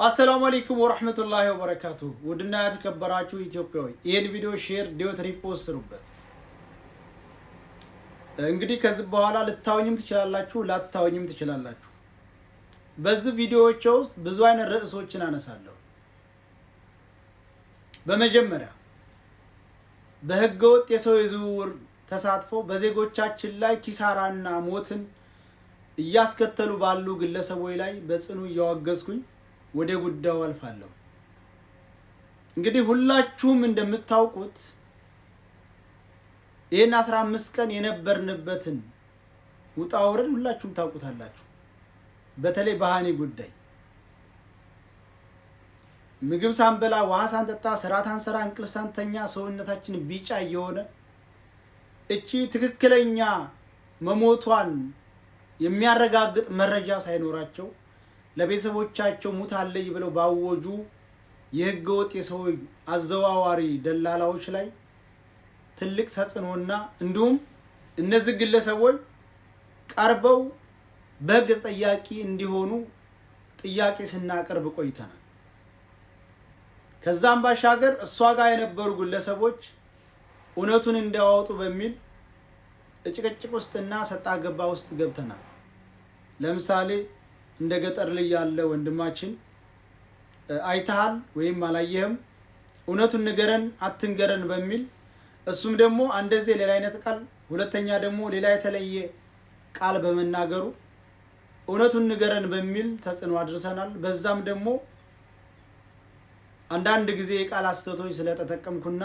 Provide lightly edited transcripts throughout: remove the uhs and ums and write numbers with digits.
السلام عليكم ورحمة الله وبركاته። ውድና የተከበራችሁ ኢትዮጵያዊ ይህን ቪዲዮ share፣ duet፣ repost ስሩበት። እንግዲህ ከዚህ በኋላ ልታዩኝም ትችላላችሁ፣ ላታዩኝም ትችላላችሁ። በዚህ ቪዲዮዎች ውስጥ ብዙ አይነት ርዕሶችን አነሳለሁ። በመጀመሪያ በህገወጥ የሰው የዝውውር ተሳትፎ በዜጎቻችን ላይ ኪሳራና ሞትን እያስከተሉ ባሉ ግለሰቦች ላይ በጽኑ እያወገዝኩኝ ወደ ጉዳዩ አልፋለሁ። እንግዲህ ሁላችሁም እንደምታውቁት ይህን 15 ቀን የነበርንበትን ውጣ ውረድ ሁላችሁም ታውቁታላችሁ። በተለይ በሃኒ ጉዳይ ምግብ ሳንበላ፣ ውሃ ሳንጠጣ፣ ስራ ሳንሰራ፣ እንቅልፍ ሳንተኛ ሰውነታችን ቢጫ እየሆነ እቺ ትክክለኛ መሞቷን የሚያረጋግጥ መረጃ ሳይኖራቸው ለቤተሰቦቻቸው ሙታለች ብለው ባወጁ የህገወጥ የሰው አዘዋዋሪ ደላላዎች ላይ ትልቅ ተጽዕኖና እንዲሁም እነዚህ ግለሰቦች ቀርበው በህግ ተጠያቂ እንዲሆኑ ጥያቄ ስናቀርብ ቆይተናል። ከዛም ባሻገር እሷ ጋር የነበሩ ግለሰቦች እውነቱን እንዲያወጡ በሚል ጭቅጭቅ ውስጥና ሰጣ ገባ ውስጥ ገብተናል። ለምሳሌ እንደ ገጠር ልጅ ያለ ወንድማችን አይተሃል ወይም አላየህም፣ እውነቱን ንገረን አትንገረን በሚል እሱም ደግሞ አንደዜ ሌላ አይነት ቃል፣ ሁለተኛ ደግሞ ሌላ የተለየ ቃል በመናገሩ እውነቱን ንገረን በሚል ተጽዕኖ አድርሰናል። በዛም ደግሞ አንዳንድ ጊዜ የቃል ስህተቶች ስለተጠቀምኩና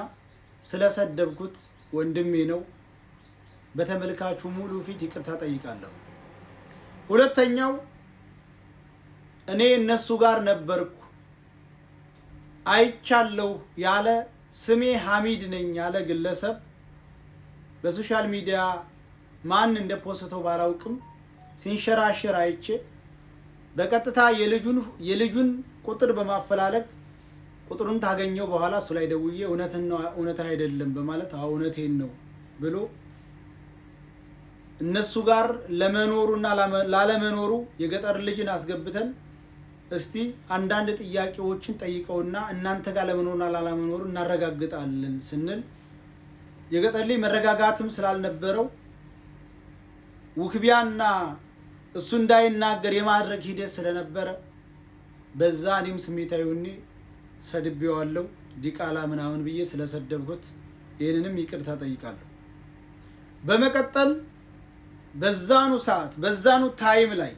ስለሰደብኩት ወንድሜ ነው በተመልካቹ ሙሉ ፊት ይቅርታ ጠይቃለሁ። ሁለተኛው እኔ እነሱ ጋር ነበርኩ አይቻለሁ ያለ ስሜ ሐሚድ ነኝ ያለ ግለሰብ በ social media ማን እንደፖስተው ባላውቅም ሲንሸራሸር አይቼ በቀጥታ የልጁን ቁጥር በማፈላለግ ቁጥሩን ታገኘው በኋላ እሱ ላይ ደውዬ እውነት አይደለም በማለት አዎ እውነቴን ነው ብሎ እነሱ ጋር ለመኖሩና ላለመኖሩ የገጠር ልጅን አስገብተን እስቲ አንዳንድ ጥያቄዎችን ጠይቀውና እናንተ ጋር ለመኖሩና ላለመኖሩ እናረጋግጣለን ስንል የገጠር ልጅ መረጋጋትም ስላልነበረው ውክቢያና እሱ እንዳይናገር የማድረግ ሂደት ስለነበረ በዛ እኔም ስሜታዊ ሆኜ ሰድቤዋለሁ። ዲቃላ ምናምን ብዬ ስለሰደብኩት ይህንንም ይቅርታ ጠይቃለሁ። በመቀጠል በዛኑ ሰዓት በዛኑ time ላይ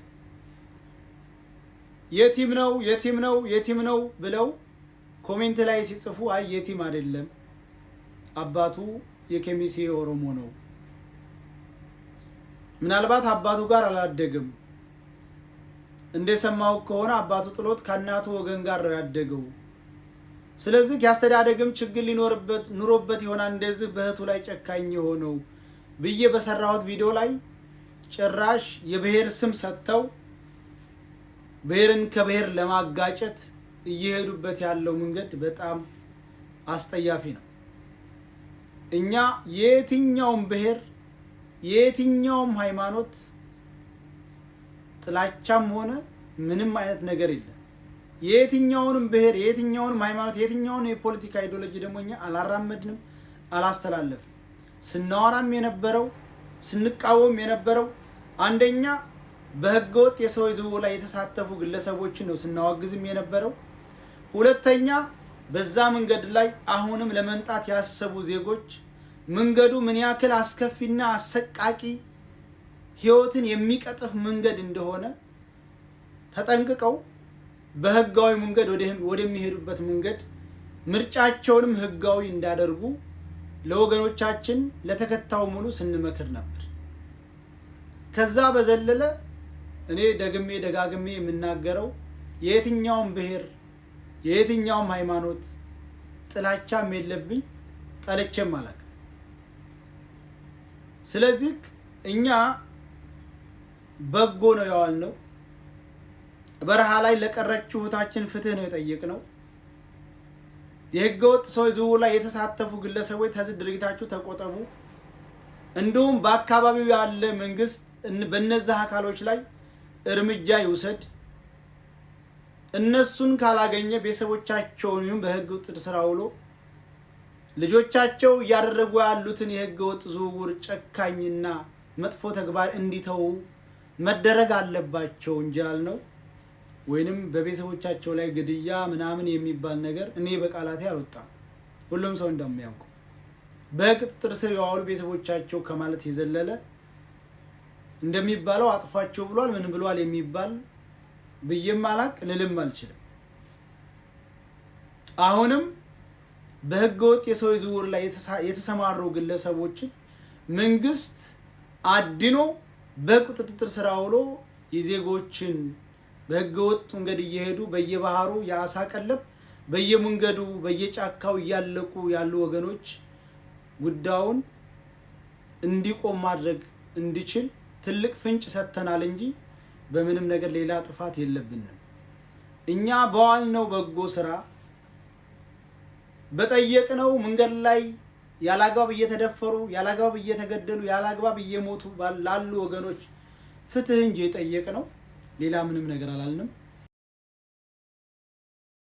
የቲም ነው የቲም ነው የቲም ነው ብለው comment ላይ ሲጽፉ አይ የቲም አይደለም፣ አባቱ የኬሚሴ ኦሮሞ ነው፣ ምናልባት አባቱ ጋር አላደገም፣ እንደሰማው ከሆነ አባቱ ጥሎት ከእናቱ ወገን ጋር ነው ያደገው። ስለዚህ ያስተዳደግም ችግር ሊኖርበት ኑሮበት ይሆናል እንደዚህ በእህቱ ላይ ጨካኝ የሆነው ብዬ በሰራሁት ቪዲዮ ላይ ጭራሽ የብሔር ስም ሰጥተው ብሔርን ከብሔር ለማጋጨት እየሄዱበት ያለው መንገድ በጣም አስጠያፊ ነው። እኛ የየትኛውም ብሔር የየትኛውም ሃይማኖት ጥላቻም ሆነ ምንም አይነት ነገር የለም። የየትኛውንም ብሔር የየትኛውንም ሃይማኖት የየትኛውን የፖለቲካ ideology ደግሞ እኛ አላራመድንም፣ አላስተላለፍንም። ስናወራም የነበረው ስንቃወም የነበረው አንደኛ በህገወጥ የሰው ዝውውር ላይ የተሳተፉ ግለሰቦችን ነው ስናወግዝም የነበረው። ሁለተኛ በዛ መንገድ ላይ አሁንም ለመምጣት ያሰቡ ዜጎች መንገዱ ምን ያክል አስከፊና አሰቃቂ ህይወትን የሚቀጥፍ መንገድ እንደሆነ ተጠንቅቀው በህጋዊ መንገድ ወደሚሄዱበት መንገድ ምርጫቸውንም ህጋዊ እንዳደርጉ ለወገኖቻችን ለተከታዩ ሙሉ ስንመክር ነበር። ከዛ በዘለለ እኔ ደግሜ ደጋግሜ የምናገረው የየትኛውም ብሔር የየትኛውም ሃይማኖት ጥላቻም የለብኝ፣ ጠልቼም አላውቅም። ስለዚህ እኛ በጎ ነው የዋልነው። በረሃ ላይ ለቀረችው እህታችን ፍትህ ነው የጠየቅነው። የህገወጥ ሰው ዝውውር ላይ የተሳተፉ ግለሰቦች ከዚህ ድርጊታችሁ ተቆጠቡ፣ እንዲሁም በአካባቢው ያለ መንግስት በእነዚህ አካሎች ላይ እርምጃ ይውሰድ። እነሱን ካላገኘ ቤተሰቦቻቸውን ይሁን በህግ ቁጥጥር ስር አውሎ ልጆቻቸው እያደረጉ ያሉትን የህገ ወጥ ዝውውር ጨካኝና መጥፎ ተግባር እንዲተዉ መደረግ አለባቸው እንጂ ያልነው ወይንም በቤተሰቦቻቸው ላይ ግድያ ምናምን የሚባል ነገር እኔ በቃላቴ አልወጣም። ሁሉም ሰው እንደሚያውቀው በቁጥጥር ስር የዋሉ ቤተሰቦቻቸው ከማለት የዘለለ እንደሚባለው አጥፏቸው ብሏል ምን ብሏል የሚባል ብዬም አላቅ ልልም አልችልም። አሁንም በህገ ወጥ የሰው ዝውውር ላይ የተሰማሩ ግለሰቦችን መንግስት አድኖ በቁጥጥር ስር አውሎ የዜጎችን በህገ ወጥ መንገድ እየሄዱ በየባህሩ የአሳ ቀለብ በየመንገዱ በየጫካው እያለቁ ያሉ ወገኖች ጉዳዩን እንዲቆም ማድረግ እንዲችል ትልቅ ፍንጭ ሰጥተናል እንጂ በምንም ነገር ሌላ ጥፋት የለብንም። እኛ በዋልነው በጎ ስራ በጠየቅነው መንገድ ላይ ያላግባብ እየተደፈሩ፣ ያላግባብ እየተገደሉ፣ ያላግባብ እየሞቱ ላሉ ወገኖች ፍትህ እንጂ የጠየቅነው ሌላ ምንም ነገር አላልንም።